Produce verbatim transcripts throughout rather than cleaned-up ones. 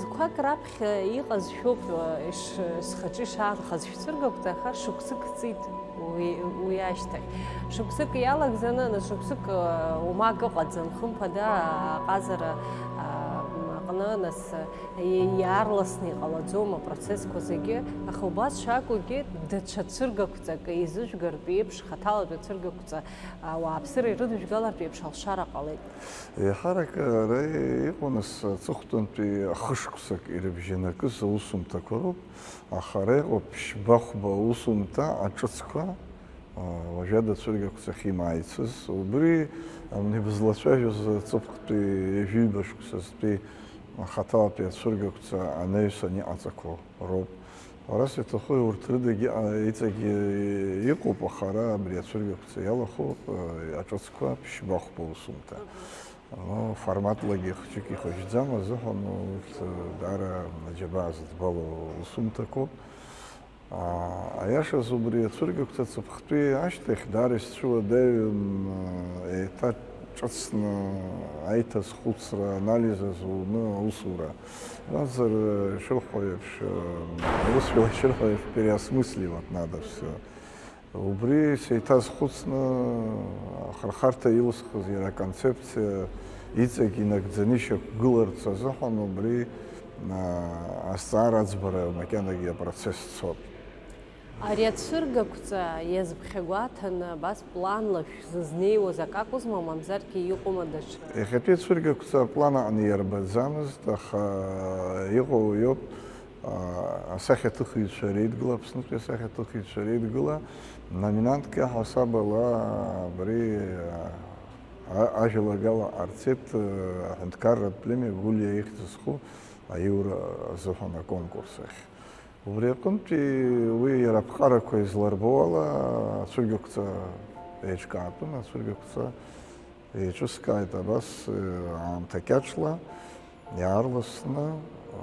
Зқәак раԥхьа иҟаз шәоуп, иш-, схаҿы ишаанхаз шәцәыргақәҵа, аха шықәсык ҵит уи, уи ашьҭахь. Шықәсык иалагӡаны, нас шықәсык, уамак ыҟаӡам, хымԥада аҟазара, а, аҟны, нас, и-, иаарласны иҟалаӡом апроцессқәа зегьы, аха убас шакәугьы даҽа цәыргақәҵак еизыжәгартә еиԥш, хаҭалатәи ацәыргақәҵа, а, ауааԥсыра ирыдыжәгалартә еиԥш алшара ҟалеит. Еиҳарак ара иҟоу нас аҵыхәтәантәи ахышықәсак ирыбжьанакыз аусумҭақәа роуп, аха ара иҟоуп ԥшьба-хәба аусумҭа аҿыцқәа, уажәада ацәыргақәҵахь имааицыз. Убри амни бызлацәажәоз ҵыԥхтәи ҩажәиба шықәсазтәи ахаҭалатәи ацәыргақәҵа анаҩсан иҟаҵақәоу роуп. Ҳәарас иаҭаху, урҭ рыдагьы иҵегьы иҟоуп, аха ара абри ацәыргақәҵа иалахәуп аҿыцқәа ԥшьба-хәба усумҭа. Ну, форматлагьы хәыҷык ихәыҷӡам азыҳәан, урҭ даара аџьабаа зыӡбало усумҭақәоуп. Аиашаз, убри ацәыргақәҵа ҵыԥхтәи ашьҭахь даара исцәыуадаҩын еиҭа ҿыцны аиҭазхәыцра, анализ азуны аусура. Избанзар, ишырҳәо еиԥш, урысшәала ишырҳәо еиԥш, переосмысливать надо всё. Убри сеиҭазхәыцны, ахырхарҭа илысхыз иара аконцепциа иҵегь инагӡаны ишьақәгыларц азыҳәан убри, а, азҵаара аӡбара макьанагьы апроцесс цоит. Ари ацәыргақәҵа иазԥхьагәаҭаны абас планла шәзызнеиуаз акы акәызма, мамзаргьы иҟоума даҽа? Иахьатәи ацәыргақәҵа аплан аҟны иарбаӡамызт, аха иҟоу иоуп. Асахьаҭыхыҩцәа реидгыла, Аԥснытәи асахьаҭыхыҩцәа реидгыла, номинантк иаҳасаб ала абри, а, ажәалагала артист, а, аҳәынҭқарратә премиа Гәлиа ихьӡ зху аиура азыҳәан аконкурс ахь. Убри аҟынтәи уи иара аԥҟарақәа изларбо ала, ацәыргақәҵа еиҿкаатәын, ацәыргақәҵа еиҿыскааит абас, э, аамҭа кьаҿла, иаарласны, э,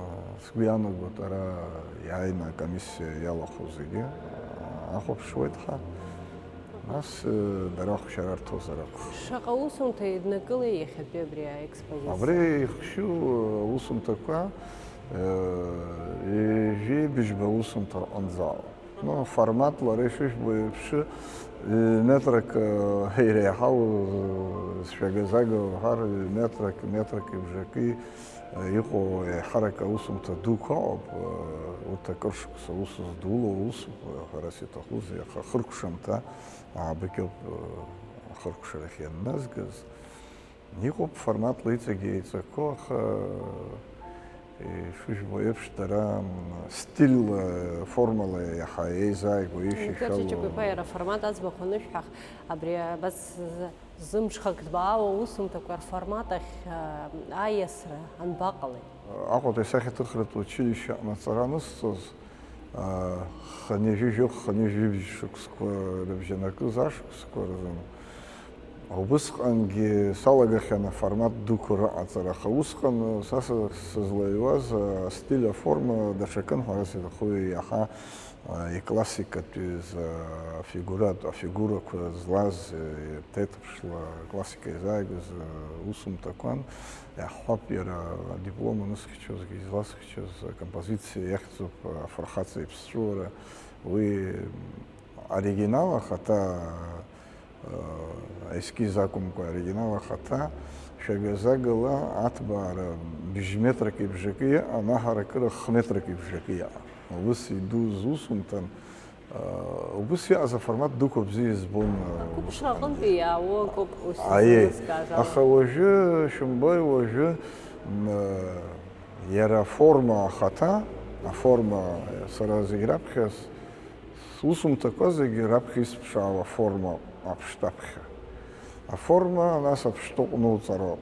сгәы иаанагоит, ара иааины акомиссиа иалахәу зегьы, э, ахәаԥшуеит ҳәа. Нас, э, дара ахәшьара рҭозар акәхап. Шаҟа усумҭа еиднакылеи иахьатәи абри аекспозициа? Абри ихшьу, э, усумҭақәа, э, ҩажәи быжьба усумҭа рҟынӡа ауп. Ну, форматла ара ишыжәбо еиԥш, э, метрак, э, иреиҳау, э, шәага-зага уҳәар, метрак, метрак ибжаки, э, иҟоу еиҳарак аусумҭа дуқәа ыҟоуп, э, урҭ акыр шықәса аус здулоу усуп, э, ҳәарас иҭахузеи, аха ахыркәшамҭа аабыкьоуп, э, ахыркәшарахь ианназгаз. Иҟоуп форматла иҵегьы еиҵақәоу, аха, ишыжәбо еиԥш, дара, м, стильла, формала иаҳа еизааигәоу, Никита ишьашәалоу. Џьаџьагәа-иԥа иара аформат аӡбахә анышәҳәах, абри абас з-, зымшхак дбаауа аусумҭақәа рформат ахь, а, аиасра анбаҟалеи? Аҟәатәи асахьаҭыхратә училище аҟны аҵара анысҵоз, аа, хынҩажәи жәохә, хынҩажәи жәибжь шықәсқәа рыбжьанакыз ашықәсқәа рзын, убысҟангьы салагахьан аформат дуқәа рыҟаҵара, аха усҟан са са сызлаҩуаз, астиль, аформа даҽакын ҳәа сыҭаху, иаҳа, а, иклассикатәыз, а, афигуратә, афигурақәа злаз, а, ҭеҭԥшла классика изааигәаз, а, усумҭақәан. Иаҳҳәап, иара адиплом анысхьчозгьы, изласхьчоз акомпозициа иахьӡуп Афырхаҵа иԥсҵәыуара. Уи оригинал ахаҭа, э, аескиз акәымкәа, оригинал ахаҭа шәага-загала аҭбаара бжь метрак ибжакы иҟан, аҳаракыра хә метрак ибжакы иҟан. Ус идуз усумҭан. Убыс иҟаз аформат дуқәа бзиа избон. Ақәыԥшра аҟынтәи иаауа акоуп ус Аиеи. Ззызкааз ала. Аха уажәы, шәымбои, уажәы, м, иара аформа ахаҭа, аформа, сара зегь раԥхьа с-, сусумҭақәа зегь раԥхьа исԥшаауа аформа аԥштәаԥхьа. Аформа, нас, аԥштәы ҟәнуҵароуп.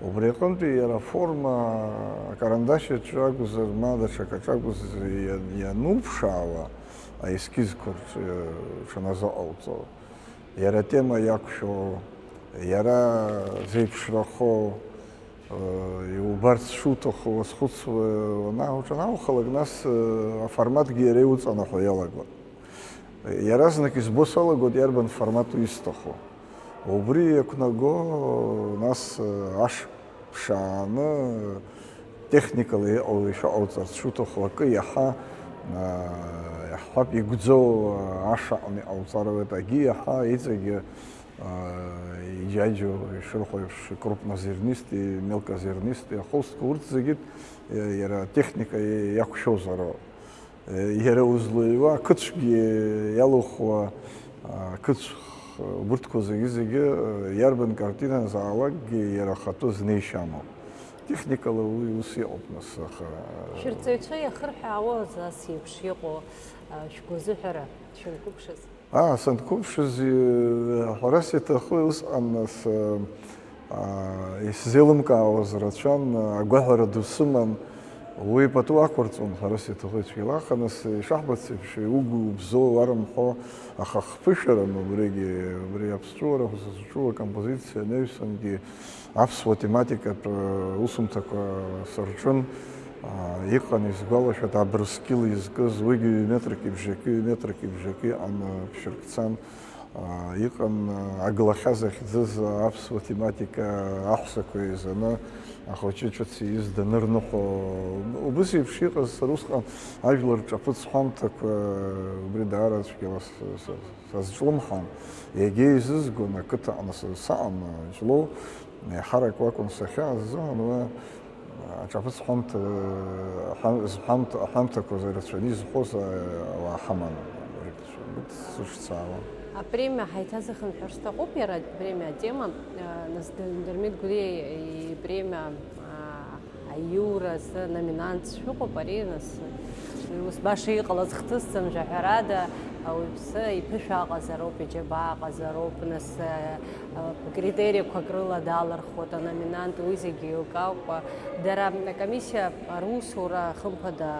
Убри аҟынтәи иара аформа акарандашь аҿы акәзар, ма даҽак аҿы акәзар иа-, иануԥшаауа, аескизқәа рҿы, рҽаназыҟауҵо, иара атема иақәшәо, иара зеиԥшрахо, э, иубарц шуҭаху уазхәыцуа, уана-, уҿанаухалак, нас, э, аформатгьы иара иуҵанаҳәо иалагоит. Иаразнак избо салагоит иарбан формату исҭаху. Убри иақәнаго, нас, аш ԥшааны, техникала иҟало ишыҟауҵарц шуҭаху акы иаҳа, аа, иаҳҳәап, игәӡоу, аа, ашаҟны иҟауҵар ауеит, агьи иаҳа иҵегьы, аа, иџьаџьо ишырҳәо еиԥш, крупнозернистый, мелкозернистый ахәылсқәа, урҭ зегьы, е, иара атехника иақәшәозароуп. Е, иара узлыҩуа ақыцәгьы иалухуа, аа, ақыцә, убырҭқәа зегьы-зегьы, е, иарбан картиназаалакгьы иара ахатәы знеишьа амоуп. Техникала уи ус иҟоуп, нас, аха. Шәырҵаҩцәа иахырҳәаауаз ас еиԥш иҟоу, а, шәгәазыҳәара шәанқәыԥшыз? Аа, санқәыԥшыз, э, ҳәарас иаҭаху усҟан, нас, э, аа, исзеилымкаауаз рацәан, агәаҳәара ду сыман, уи пату ақәырҵон, ҳәарас иаҭаху ицәгьала, аха, нас, ишаҳбац еиԥш, иугу-иубзоу уарымҳәо, аха хԥышәарам убригьы, убри аԥсҵәыуара ҳәа сызҿу акомпозициа анаҩсангьы, аԥсуа тематикатә усумҭақәа сырҿын, аа, иҟан, исгәалашәоит, абрыскьыл изкыз, уигьы ҩ-метрки бжаки, ҩ-метрки бжаки иҟан, ԥшьыркцан, аа, иҟан, аа, аглахьа захьӡыз аԥсуа тематика аҳәсақәа еизаны ахәыҷы ҿыц ииз данырныҳәо, убыс еиԥш иҟаз сара усҟан ажәлар рҿаԥыц ҳәамҭақәа убри даара цәгьала с-, с-, Сазҿлымҳан, иагьа изызгон, ақыҭаҟны са-, саҟан, Ҷлоу, еиҳарак уакәын сахьааз азыҳәан, уа аҿаԥыц ҳәамҭа, ҳәам-, зҳәамҭа, аҳәамҭақәа рацәаны изхоз, а, ауаа ҳаман, сышцаауа. Апремиа ҳаиҭазыхынҳәыр сҭахуп, иара апремиа атема, а, нас Д-, Дырмит Гәлиа ипремиа, а, Аиура азы номинантс шәыҟоуп, ари, нас, уи ус баша иҟалаз хҭысӡам, жәаҳәарада, ауаҩԥсы иԥышәа аҟазароуп, иџьабаа аҟазароуп, нас, акритериақәак рыла далырхуеит аноминант, уи зегьы еилкаауп. Дара акомиссиа русура, хымԥада,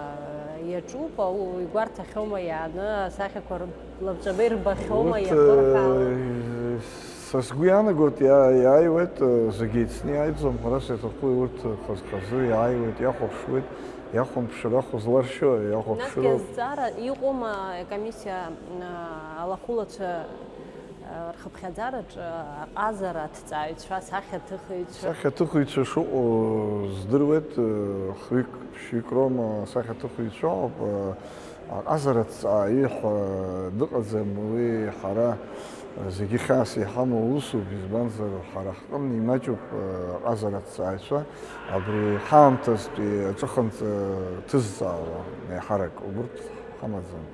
иаҿуп, ау-, игәарҭахьоума иааны асахьақәа рб-, лабҿаба ирбахьоума, урҭ, иахырҳәаауа? Э, са сгәы иаанагоит, иа-, иааиуеит, э, зегьы еицны иааиӡом, ҳәарас иаҭаху, урҭ хаз-хазы иааиуеит, иахәаԥшуеит, иахәамԥшыр ахә зларшьо, насгьы иахәаԥшыроуп. Азҵаара иҟоума, акомиссиа, а, алахәылацәа, а, рхыԥхьаӡараҿы аҟазара аҭҵааҩцәа, асахьаҭыхыҩцәа? Асахьаҭыхыҩцәа шыҟоу здыруеит, э, хҩык, ԥшьҩык роума асахьаҭыхыҩцәа ыҟоуп, э, Аҟазара аҭҵааҩы ҳәа дыҟаӡам, уи ҳара зегьы хьаас иҳамоу усуп, избанзар, ҳара ҳҟны имаҷуп, э, аҟазара аҭҵааҩцәа, абри ҳаамҭазтәи аҿыханҵа ҭызҵаауа еиҳарак убырҭ ҳамаӡам.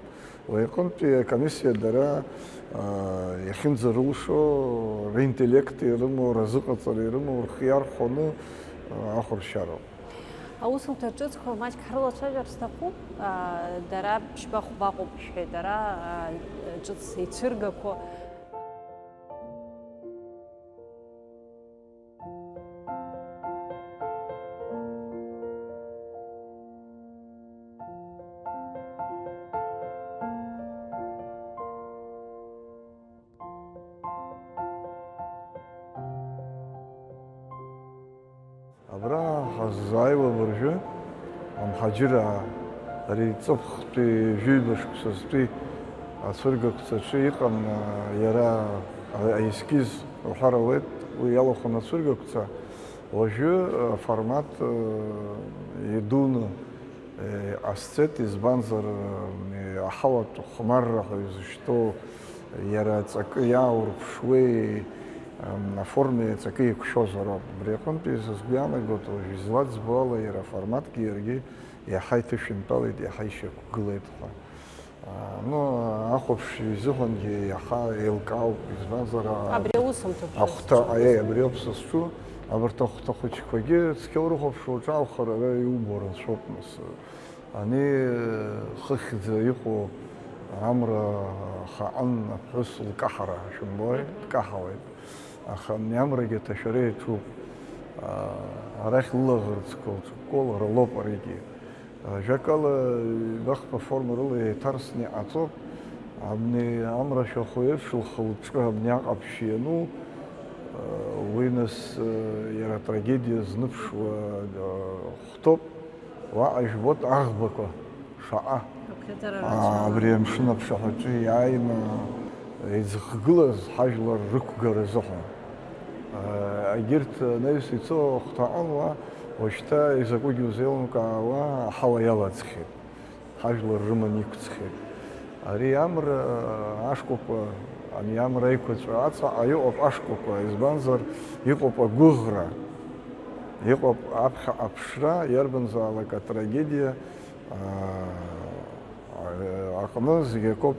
Уи аҟынтәи акомиссиа дара, э, иахьынӡарылшо, ринтеллект ирымоу, разыҟаҵара ирымоу, рхы иархәаны, э, ахәаршьароуп. Аусумҭа ҿыцқәа маҷк ҳрылацәажәар сҭахуп. Дара ԥшьба-хәба ыҟоуп шәҳәеит, ара ҿыц еицәыргақәо. Абра ҳаззааиуа абыржәы, амҳаџьыраа, ари ҵыԥхтәи жәибжь шықәсазтәи ацәыргақәҵаҿы иҟан, иара аескиз уҳәар ауеит, уи иалахәын ацәыргақәҵа, уажәы аформат идуны Е, ҟасҵеит, избанзар, е, аҳауатә хәмарра ҳәа изышьҭоу, иара аҵакы иааурԥшуеи, ам, аформеи аҵакы еиқәшәозароуп. Убри аҟынтәи са сгәы иаанагоит, уажә излаӡбо ала, иара аформатгьы иаргьы иаҳа иҭышәынтәалеит, иаҳа ишьақәгылеит ҳәа. А, ну, ахәаԥшҩы изыҳәангьы иаҳа еилкаауп, избанзар, а, Абри аусумҭа ахәҭа, аусумҭа. Аиеи, абри ауп са сҿу, абарҭ ахәҭа хәыҷқәагьы цқьа урыхәаԥшуа уҿааухар, ара иубо рацәоуп, нас. Ани хыхьӡа иҟоу амра хаҟын аԥҳәыс лкаҳара, шәымбои, дкаҳауеит. Аха ани амрагьы аҭашәара иаҿуп. А, арахь лылаӷырӡқәа лҿыкәкәо лара лоуп аригьы. А, ажәакала, ҩбахԥа форма рыла еиҭарсны иҟаҵоуп. Абни амра шәахәа еиԥш лхы-лҿы абни аҟаԥшь иану, а, уи нас, а, иара атрагедиа зныԥшуа, а, хәҭоуп. Уаҟа ижәбоит аӷбақәа шаҟа. Аԥхьаӡара Аа, рацәала. Абри амшын аԥшаҳәаҿы иааины иӡхгылаз ҳажәлар рықәгара азыҳәан. Аа, егьырҭ анаҩс ицо ахәҭаҟынла Уажәшьҭа изакәыгьы узеилымкаауа аҳауа иалаӡхьеит, ҳажәлар рыман иқәӡхьеит. Ари амра ашкәакәа, ани амра еиқәаҵәа аҵаҟа иҟоуп ашкәакәа, избанзар, иҟоуп агәыӷра, иҟоуп аԥхьа аԥшра, иарбанзаалак атрагедиа, аа, аҟны зегь акоуп,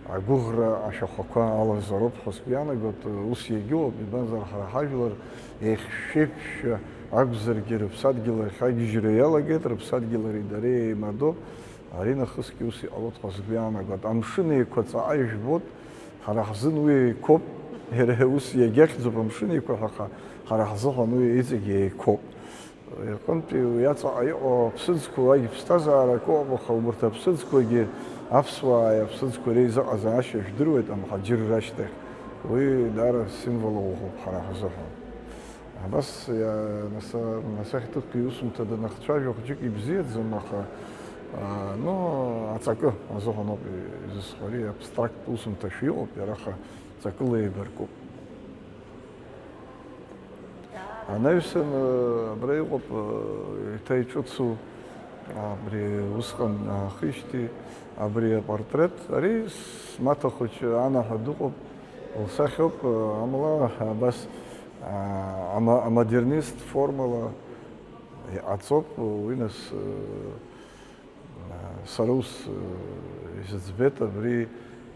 агәыӷра ашәахәақәа алазароуп ҳәа сгәы иаанагоит, ус иагьоуп, избанзар, ҳара ҳажәлар еихьшәшәа акәзаргьы рыԥсадгьыл ахь агьежьра иалагеит, рыԥсадгьыл ари дареи еимадоуп, ари нахысгьы ус иҟалоит ҳәа сгәы иаанагоит. Амшын еиқәаҵәа ижәбоит, ҳара ҳзын уи еиқәоуп, иара ус иагьахьӡуп амшын еиқәаҳәаха, ҳара ҳзыҳәан уи иҵегь еиқәоуп. Иҟынтәи уи аҵаҟа иҟоу аԥсыӡқәа уагь ԥсҭазаарак ыҟоуп, аха убарҭ аԥсыӡқәагьы аԥсуааи аԥсыӡқәа реизыҟазаашьа жәдыруеит амҳаџьырра ашьҭахь. Уи даара символ ӷәӷәоуп ҳара ҳзыҳәан. Абас иа-, нас-, насахьаҭыхҩы иусумҭа данахцәажәо хәыҷык ибзиаӡам, аха, а, ну, аҵакы азыҳәан ауп изысҳәо. Ари абстракттә усумҭа шәиоуп, иара аха ҵакыла еибаркуп. Анаҩсан, абра иҟоуп, еиҭа иҿыцу, абри усҟан аахижьҭеи, абри апортрет, ари смаҭа хәыҷы анаҳәа дыҟоуп, лсахьоуп, амала абас, а, ама-, амодернист формала иҟаҵоуп, уи нас, Сара ус, э, исыӡбеит абри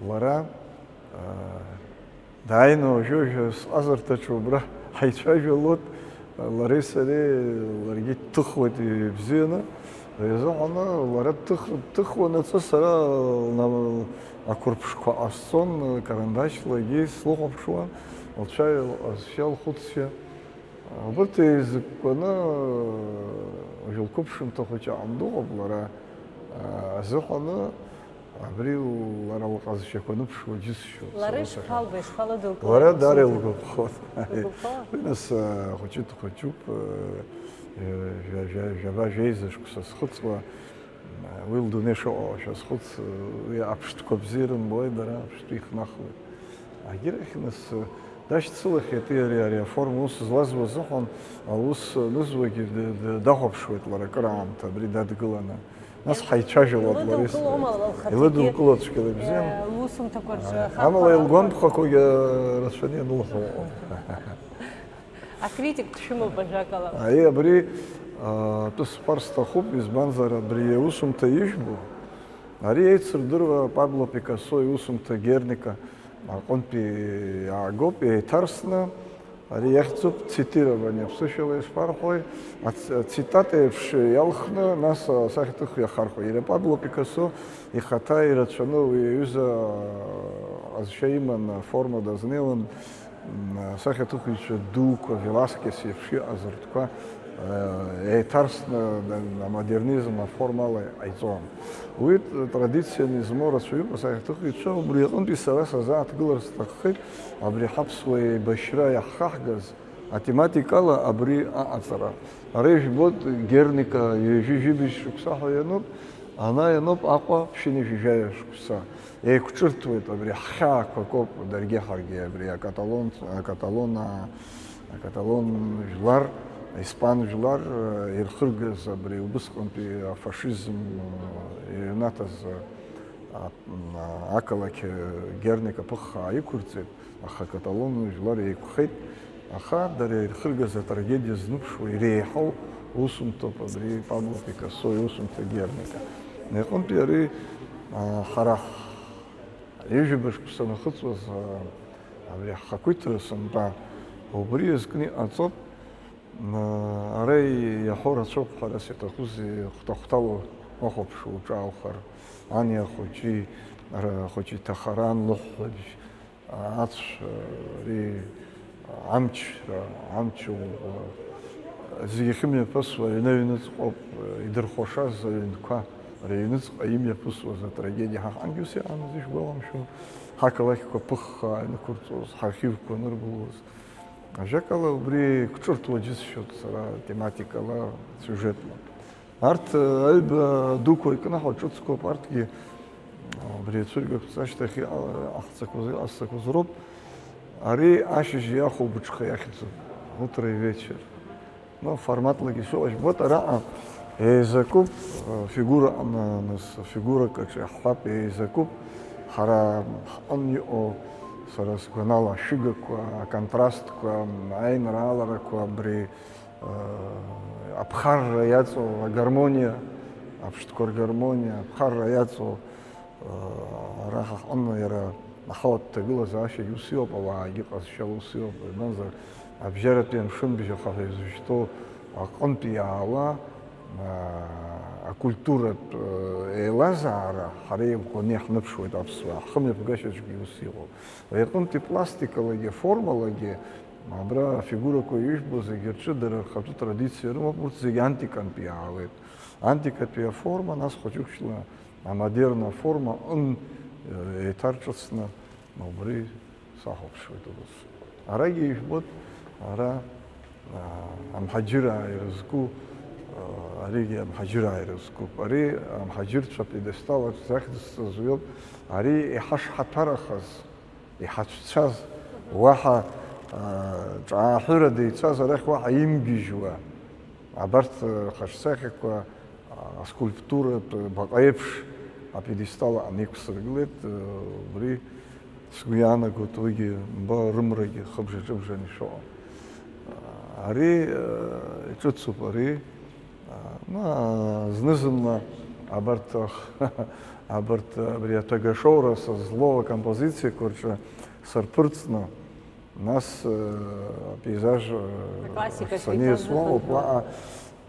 лара, э, дааины уажәы-уажәы сҟазарҭаҿы убра ҳаицәажәалоит, лареи сареи, ларгьы дҭыхуеит ибзианы, изыҳәаны лара дҭых-, дҭыхуанаҵы сара лна-, ақәырԥшқәа ҟасҵон, карандашьлагьы слыхәаԥшуан, лцәа, лҟазшьа, лхәыцшьа. Убырҭ еизыкәкәаны, уажә лқәыԥшымҭа хәыҷы аҟны дыҟоуп лара, азыҳәаны абри лара лҟазшьақәа ныԥшуа џьысшьоит. Лара сара сахьа- ишԥалбеи, ишԥалыдылкылеи? Лара даара илгәаԥхоит. Илгәаԥхоит? Уи нас, ахәыҷы дхәыҷуп, жәа-, жәа-, жәаба жәеиза шықәса схыҵуа. Уи лдунеи шыҟоу шәазхәыц, уи аԥштәқәа бзиа ирымбои дара, аԥштәы ихнахуеит. Агьырахь нас, дашьцылахьеит уи ари, ари аформа ус злазуа азыҳәан, аус анызуагьы д-, д-, дахәаԥшуеит лара акыраамҭа абри дадгыланы. Нас ҳаицәажәалоит лара. Илыдылкылома лхаҭагьы, илыдылкыло цәгьала ибзиан. Э, лусумҭақәа рҿы, э, амала ахархәарақәа? Илгәамԥхақәагьы рацәаны ианылҳәо ыҟоуп. Акритик дшәымоуп, ажәакала. Аи, абри, а, тәы сҳәар сҭахуп, избанзар, абри аусумҭа ижәбо, ари еицырдыруа Пабло Пикассо иусумҭа Герника аҟынтәи иаагоуп, еиҭарсны, ари иахьӡуп цитирование, аԥсышәала ишԥарҳәои, ац-, ацитата еиԥш иалхны, нас асахьаҭыхҩы иахархәа. Иара Пабло Пикассо ихаҭа ирацәаны уи аҩыза ҟазшьа иман, аформа дазнеиуан. Асахьаҭыхҩцәа дуқәа, Веласкес еиԥш иҟаз ртәқәа, э, еиҭарсны, э, амодернизм аформала иҟаиҵон. Уи традицианы измоу рацәаҩуп асахьаҭыхҩцәа, убри аҟынтәи сара сазааҭгылар сҭаххеит, абри ҳаԥсуа еибашьра иаҳхаҳгаз атематикала абри аҟаҵара. Ара ижәбоит, Герника ҩажәи жәибжь шықәса ҳәа иануп, ана иануп Аҟәа ԥшьынҩажәи жәаҩа шықәса. Еиқәҿырҭуеит абри ҳхьаақәа акоуп, даргьы ҳаргьы абри акаталон, акаталон, акаталон жәлар, аиспан жәлар, э, ирхыргаз абри убысҟантәи афашизм, э, иҩнаҭаз, э, а-, м, а-, ақалақь, э, Герника ԥыххаа иқәырҵеит, аха акаталон жәлар еиқәхеит. Аха дара ирхыргаз атрагедиа зныԥшуа иреиҳау усумҭоуп абри Пабло Пикассо иусумҭа Герника. Иҟынтәи ари, а, ҳара ҳ-, ҩажәа шықәса санахыҵуаз, а, абри ҳхақәиҭра сынтәа, убри иазкны иҟаҵоуп. М, ара иаҳәо рацәоуп, ҳәарас иаҭахузеи, хәҭа-хәҭала уахәаԥш уҿааухар, ани ахәыҷи, ара ахәыҷы иҭахара, ан лыҳәҳәабжь, ацә, ари, амч, амч, зегьы ахьымҩаԥысуа аҩны аҩныҵҟоуп, идырхәашаз аҩнқәа рыҩныҵҟа имҩаԥысуаз атрагедиа ҳаҟангьы ус иҟамыз ишәгәаламшәо, ҳақалақьқәа ԥыххаа инықәырҵоз, ҳархивқәа анырбылуаз. Ажәакала, убри еиқәҿырҭуа џьысшьоит сара тематикала, сиужетла. Арҭ, э, аҩба дуқәа икнаҳау ҿыцқәоуп, арҭгьы, э, абри ацәыргақәҵа ашьҭахь иҟа-, иҟаҳҵақәаз, иҟасҵақәаз роуп. Ари ашьыжь иахәо быҽха иахьӡуп, утро и вечер. Ну, форматлагьы сыҟоу жәбоит, араҟа еизакуп, э, фигура, ан-, нас, фигурак аҿы иаҳҳәап, еизакуп ҳара ҳҟын иҟоу, сара сгәанала, ашәыгақәа, аконтрастқәа, аинрааларақәа, абри, э, аԥхарра иаҵоу агармониа, аԥштәқәа ргармониа, аԥхарра иаҵоу, Ара ҳаҟны иара аҳауатә ҭагылазаашьагь ус иоуп, ауаагьы ҟазшьала ус иоуп, избанзар, абжьаратәи амшынбжьаха ҳәа изышьҭоу аҟынтә иаауа, аа, акультуратә, э, еилазаара ҳара иӷәӷәаны иаҳныԥшуеит аԥсуаа, ҳхымҩаԥгашьаҿгьы ус иҟоуп. Ари аҟынтәи пластикалагьы аформалагьы, абра афигурақәа ижәбо зегьы рҿы дара рхатәы традициа рымоуп, урҭ зегьы антикантә иаауеит. Антикатәи аформа, нас хәыҷык-ҽла амодерн аформа аҟын, э, еиҭарҿыцны убри сахәаԥшуеит убас. Арагьы ижәбоит, ара, а, амҳаџьыраа ирызку, а, аригьы амҳаџьыраа ирызкуп. Ари амҳаџьырцәа апедестал аҿы захьӡысҵаз уиоуп. Ари иҳашҳаҭәарахаз, иҳацәцаз, уаҳа, а, ҿааҳәырада ицаз арахь уаҳа имгьежьуа, абарҭ, а, хаҿсахьақәа, а, аскульптуратә баҟа еиԥш апедестал аҟны иқәсыргылеит, а, убри сгәы иаанагоит, уигьы, мбо, рымрагьы хыбжа-ҿыбжаны ишыҟоу. А, ари, а, иҿыцуп, ари. А, ну, а, зны-зынла абарҭ, абарҭ, абри аҭагашоура са злоу акомпозициақәа рҿы сырԥырҵны, нас, э, апейзаж, э, Аклассика рҳәаны сеиҭазыхынҳәуа. Иасуалуп, уаҟа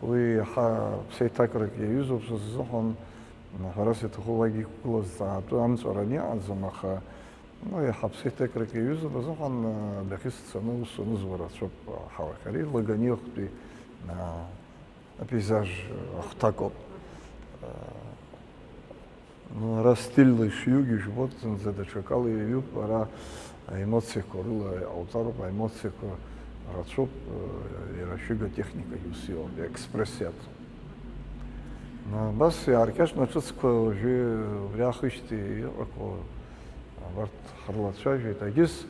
уи иаҳа ԥсеиҭакрак иаҩызоуп са сзыҳәан, ҳәарас иаҭаху уагь иқәгылаз ҵаатәы амҵәараны иҟаӡам, аха, ну, иаҳа ԥсеиҭакрак иаҩызоуп азыҳәан, э, адәахьы сцаны аус анызуа рацәоуп, ҳауахь. Ари Лаганиахәтәи, э, апейзаж ахәҭакоуп. Ну, ара стильла ишиугьы жәбоит, зынӡа даҽакала иаҩуп, ара аемоциақәа рыла иҟауҵароуп, аемоциақәа рацәоуп, иара ашәыга техникагьы ус иоуп, иекспресс иаҵоуп. Ну, абас иааркьаҿны аҿыцқәа уажәы убри аахижьҭеи иҟақәоу абарҭ ҳрылацәажәеит. Агьыс,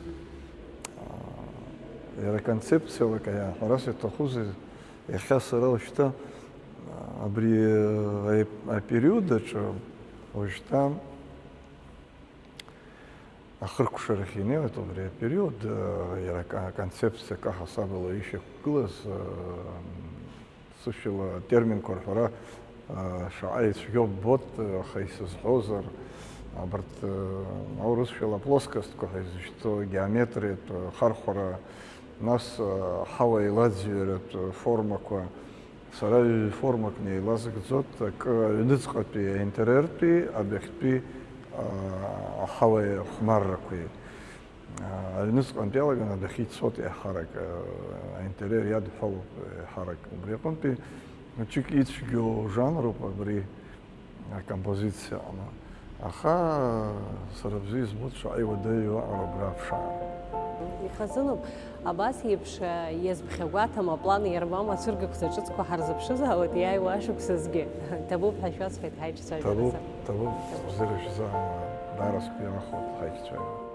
иара концепциалак, ҳәарас иаҭахузеи, Иахьа сара уажәшьҭа абри, а, апериод аҿы уажәшьҭа ахыркәшарахь инеиуеит убри апериод, а, иара ка-, аконцепциа каҳасабала ишьақәгылаз, а, сышәала атерминқәа рҳәара, а, шаҟа ицәгьоу ббоит, аха исызҳәозар, абарҭ, а, аурысшәала плоскостқәа ҳәа изышьҭоу геометриатә хархәара, Нас, э, ҳауа еилаӡҩаратә формақәа, сара ҩ-, формак неилазгӡоит, акы аҩныҵҟатәи аинтерертәи, адәахьтәи, а, аҳауа хәмаррақәеи. А, аҩныҵҟантә иалаган адәахьы ицоит еиҳарак, а, аинтерер иадҳәалоуп еиҳарак. Убри аҟынтәи ҿык ицәгьоу жанроуп абри. Акомпозициа аҟны. Аха сара бзиа избоит шаҟа иуадаҩу аҟара убра аԥшаара. Ихазыноуп, абас еиԥш, иазԥхьагәаҭам, аплан иарбам ацәыргақәҵа ҿыцқәа ҳарзыԥшызаауеит иааиуа ашықәсазгьы. Ҭабуп ҳәа шәасҳәеит ҳаиҿцәажәаразы. Ҭабуп, ҭабуп, бзиара шәзаама, даара сгәы иаахәоит ҳаиҿцәажәара.